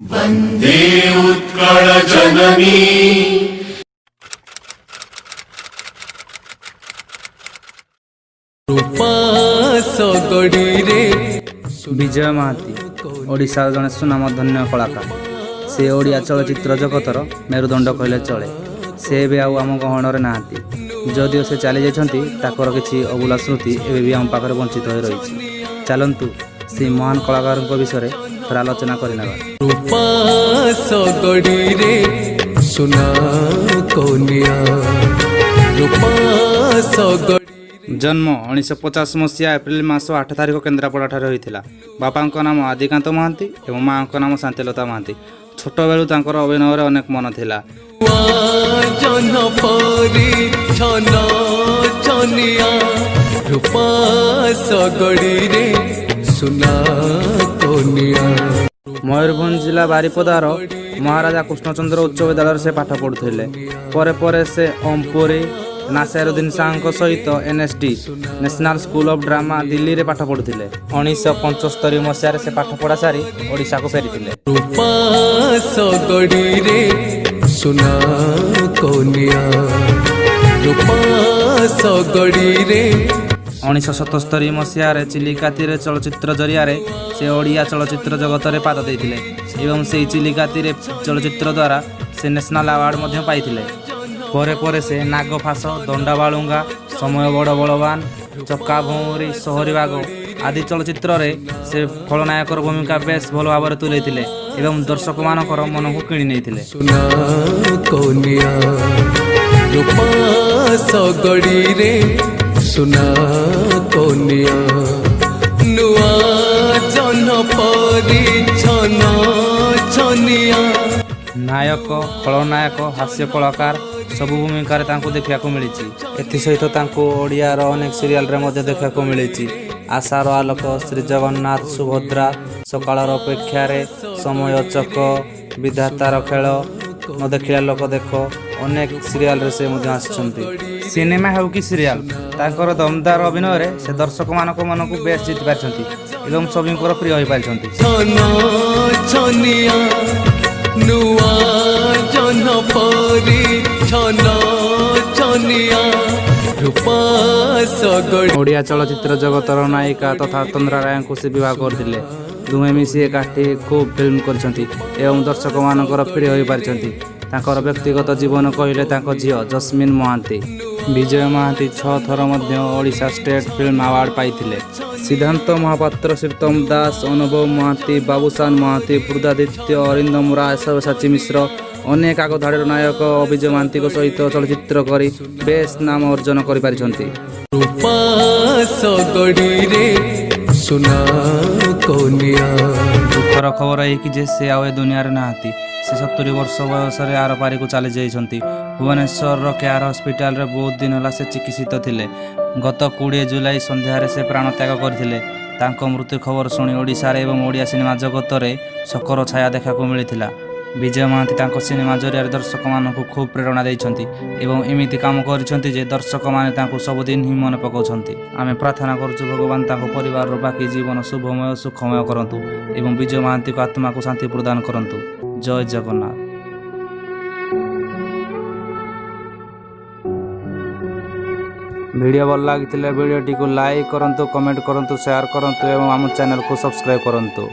Vande Utkal Janani. ରୂପା ଶଗଡ଼ିରେ। ବିଜୟ ମହାନ୍ତି ଓଡ଼ିଶାର ଜଣେ ସୁନାମଧନ୍ୟ କଳାକାର। ସେ ଓଡ଼ିଆ ଚଳଚ୍ଚିତ୍ର ଜଗତର ମେରୁଦଣ୍ଡ କହିଲେ ଚଳେ। ସେ ଏବେ ଆଉ ଆମ ଗହଣରେ ନାହାନ୍ତି। ଯଦିଓ ସେ ଚାଲିଯାଇଛନ୍ତି, ତାଙ୍କର କିଛି ଅଭୁଲା ସ୍ମୃତି ଏବେ ବି ଆମ ପାଖରେ ବଞ୍ଚିତ ହୋଇ ରହିଛି। ଚାଲନ୍ତୁ, ସେ ମହାନ କଳାକାରଙ୍କ ବିଷୟରେ ଥରେ ଆଲୋଚନା କରିନେବା। ରୂପା ଶଗଡ଼ିରେ ସୁନା କନିଆ, ରୂପା ଶଗଡ଼ି। ଜନ୍ମ 1950 ମସିହା ଏପ୍ରିଲ ମାସ 8 ତାରିଖ କେନ୍ଦ୍ରାପଡ଼ାଠାରେ ହୋଇଥିଲା। ବାପାଙ୍କ ନାମ ଆଦିକାନ୍ତ ମହାନ୍ତି ଏବଂ ମାଆଙ୍କ ନାମ ଶାନ୍ତିଲତା ମହାନ୍ତି। ଛୋଟବେଳୁ ତାଙ୍କର ଅଭିନୟରେ ଅନେକ ମନ ଥିଲା। ଜହ୍ନ ପରି ଛନ ଛନିଆ, ରୂପା ଶଗଡ଼ିରେ ସୁନା କନିଆ। ମୟୂରଭଞ୍ଜ ଜିଲ୍ଲା ବାରିପଦାର ମହାରାଜା କୃଷ୍ଣଚନ୍ଦ୍ର ଉଚ୍ଚ ବିଦ୍ୟାଳୟରେ ସେ ପାଠ ପଢ଼ୁଥିଲେ। ପରେ ପରେ ସେ ଓମ୍ ପୁରୀ, ନାସିରୁଦ୍ଦିନ ଶାହଙ୍କ ସହିତ NSD, national school of drama, ଦିଲ୍ଲୀରେ ପାଠ ପଢ଼ୁଥିଲେ। 1975 ମସିହାରେ ସେ ପାଠ ପଢ଼ା ସାରି ଓଡ଼ିଶାକୁ ଫେରିଥିଲେ। ରୂପା ଶଗଡ଼ିରେ ସୁନା କନିଆ, ରୂପା ଶଗଡ଼ିରେ। 1977 ମସିହାରେ ଚିଲିକା ତୀରେ ଚଳଚ୍ଚିତ୍ର ଜରିଆରେ ସେ ଓଡ଼ିଆ ଚଳଚ୍ଚିତ୍ର ଜଗତରେ ପାଦ ଦେଇଥିଲେ ଏବଂ ସେହି ଚିଲିକା ତୀରେ ଚଳଚ୍ଚିତ୍ର ଦ୍ୱାରା ସେ ନ୍ୟାସନାଲ୍ ଆୱାର୍ଡ଼ ମଧ୍ୟ ପାଇଥିଲେ। ପରେ ପରେ ସେ ନାଗଫାସ, ଦଣ୍ଡା ବାଳୁଙ୍ଗା, ସମୟ ବଡ଼ ବଳବାନ, ଚକା ଭଉଁରୀ, ସହରୀ ବାଘ ଆଦି ଚଳଚ୍ଚିତ୍ରରେ ସେ ଖଳନାୟକର ଭୂମିକା ବେଶ୍ ଭଲ ଭାବରେ ତୁଲେଇଥିଲେ ଏବଂ ଦର୍ଶକମାନଙ୍କର ମନକୁ କିଣି ନେଇଥିଲେ। ସୁନା କନିଆ, ରୂପା ଶଗଡ଼ିରେ ସୁନା କନିଆ, ନୂଆ ଜହ୍ନ ପରି ଛନ ଛନିଆ। ନାୟକ, ଖଳନାୟକ, ହାସ୍ୟ କଳାକାର ସବୁ ଭୂମିକାରେ ତାଙ୍କୁ ଦେଖିବାକୁ ମିଳିଛି। ଏଥିସହିତ ତାଙ୍କୁ ଓଡ଼ିଆର ଅନେକ ସିରିଆଲରେ ମଧ୍ୟ ଦେଖିବାକୁ ମିଳିଛି। ଆଶାର ଆଲୋକ, ଶ୍ରୀଜଗନ୍ନାଥ ସୁଭଦ୍ରା, ସକାଳର ଅପେକ୍ଷାରେ, ସମୟ ଚକ, ବିଧାତାର ଖେଳ, ନ ଦେଖିଲା ଲୋକ ଦେଖ, ଅନେକ ସିରିଆଲରେ ସେ ମଧ୍ୟ ଆସିଛନ୍ତି। ସିନେମା ହେଉ କି ସିରିଆଲ, ତାଙ୍କର ଦମଦାର ଅଭିନୟରେ ସେ ଦର୍ଶକମାନଙ୍କ ମନକୁ ବେଶ୍ ଜିତି ପାରିଛନ୍ତି ଏବଂ ସଭିଙ୍କର ପ୍ରିୟ ହୋଇପାରିଛନ୍ତି। ଛନ ଛନିଆ, ନୂଆ ଜହ୍ନ ପରି ଛନ ଛନିଆ, ରୂପା ଶଗଡ଼ି। ଓଡ଼ିଆ ଚଳଚ୍ଚିତ୍ର ଜଗତର ନାୟିକା ତଥା ତନ୍ଦ୍ରା ରାୟଙ୍କୁ ସେ ବିବାହ କରିଥିଲେ। ଦୁହେଁ ମିଶି ଏକାଠି ଖୁବ୍ ଫିଲ୍ମ କରିଛନ୍ତି ଏବଂ ଦର୍ଶକମାନଙ୍କର ପ୍ରିୟ ହୋଇପାରିଛନ୍ତି। ତାଙ୍କର ବ୍ୟକ୍ତିଗତ ଜୀବନ କହିଲେ ତାଙ୍କ ଝିଅ ଜସ୍ମିନ୍ ମହାନ୍ତି। ବିଜୟ ମହାନ୍ତି ଛଅ ଥର ମଧ୍ୟ ଓଡ଼ିଶା ଷ୍ଟେଟ୍ ଫିଲ୍ମ ଆୱାର୍ଡ଼ ପାଇଥିଲେ। ସିଦ୍ଧାନ୍ତ ମହାପାତ୍ର, ଶ୍ରୀତମ ଦାସ, ଅନୁଭବ ମହାନ୍ତି, ବାବୁସାନ ମହାନ୍ତି, ବୁଦ୍ଧାଦିତ୍ୟ, ଅରିନ୍ଦମ ରାୟ, ସବ୍ୟସାଚୀ ମିଶ୍ର, ଅନେକ ଆଗଧାଡ଼ିର ନାୟକ ବିଜୟ ମହାନ୍ତିଙ୍କ ସହିତ ଚଳଚ୍ଚିତ୍ର କରି ବେଶ୍ ନାମ ଅର୍ଜନ କରିପାରିଛନ୍ତି। ରୂପା ଶଗଡ଼ିରେ ସୁନା କନିଆ। ଦୁଃଖର ଖବର ଏହିକି ଯେ ସେ ଆଉ ଏ ଦୁନିଆରେ ନାହାନ୍ତି। ସେ 70 ବର୍ଷ ବୟସରେ ଆରପାରିକୁ ଚାଲି ଯାଇଛନ୍ତି। ଭୁବନେଶ୍ୱରର କେୟାର ହସ୍ପିଟାଲରେ ବହୁତ ଦିନ ହେଲା ସେ ଚିକିତ୍ସିତ ଥିଲେ। ଗତ 20 ଜୁଲାଇ ସନ୍ଧ୍ୟାରେ ସେ ପ୍ରାଣତ୍ୟାଗ କରିଥିଲେ। ତାଙ୍କ ମୃତ୍ୟୁ ଖବର ଶୁଣି ଓଡ଼ିଶାରେ ଏବଂ ଓଡ଼ିଆ ସିନେମା ଜଗତରେ ଶୋକର ଛାୟା ଦେଖିବାକୁ ମିଳିଥିଲା। ବିଜୟ ମହାନ୍ତି ତାଙ୍କ ସିନେମା ଜରିଆରେ ଦର୍ଶକମାନଙ୍କୁ ଖୁବ୍ ପ୍ରେରଣା ଦେଇଛନ୍ତି ଏବଂ ଏମିତି କାମ କରିଛନ୍ତି ଯେ ଦର୍ଶକମାନେ ତାଙ୍କୁ ସବୁଦିନ ହିଁ ମନେ ପକାଉଛନ୍ତି। ଆମେ ପ୍ରାର୍ଥନା କରୁଛୁ, ଭଗବାନ ତାଙ୍କ ପରିବାରର ବାକି ଜୀବନ ଶୁଭମୟ, ସୁଖମୟ କରନ୍ତୁ ଏବଂ ବିଜୟ ମହାନ୍ତିଙ୍କ ଆତ୍ମାକୁ ଶାନ୍ତି ପ୍ରଦାନ କରନ୍ତୁ। ଜୟ ଜଗନ୍ନାଥ। ଭିଡ଼ିଓ ଭଲ ଲାଗିଥିଲେ ଭିଡ଼ିଓଟିକୁ ଲାଇକ୍ କରନ୍ତୁ, କମେଣ୍ଟ କରନ୍ତୁ, ସେୟାର କରନ୍ତୁ ଏବଂ ଆମ ଚ୍ୟାନେଲକୁ ସବସ୍କ୍ରାଇବ୍ କରନ୍ତୁ।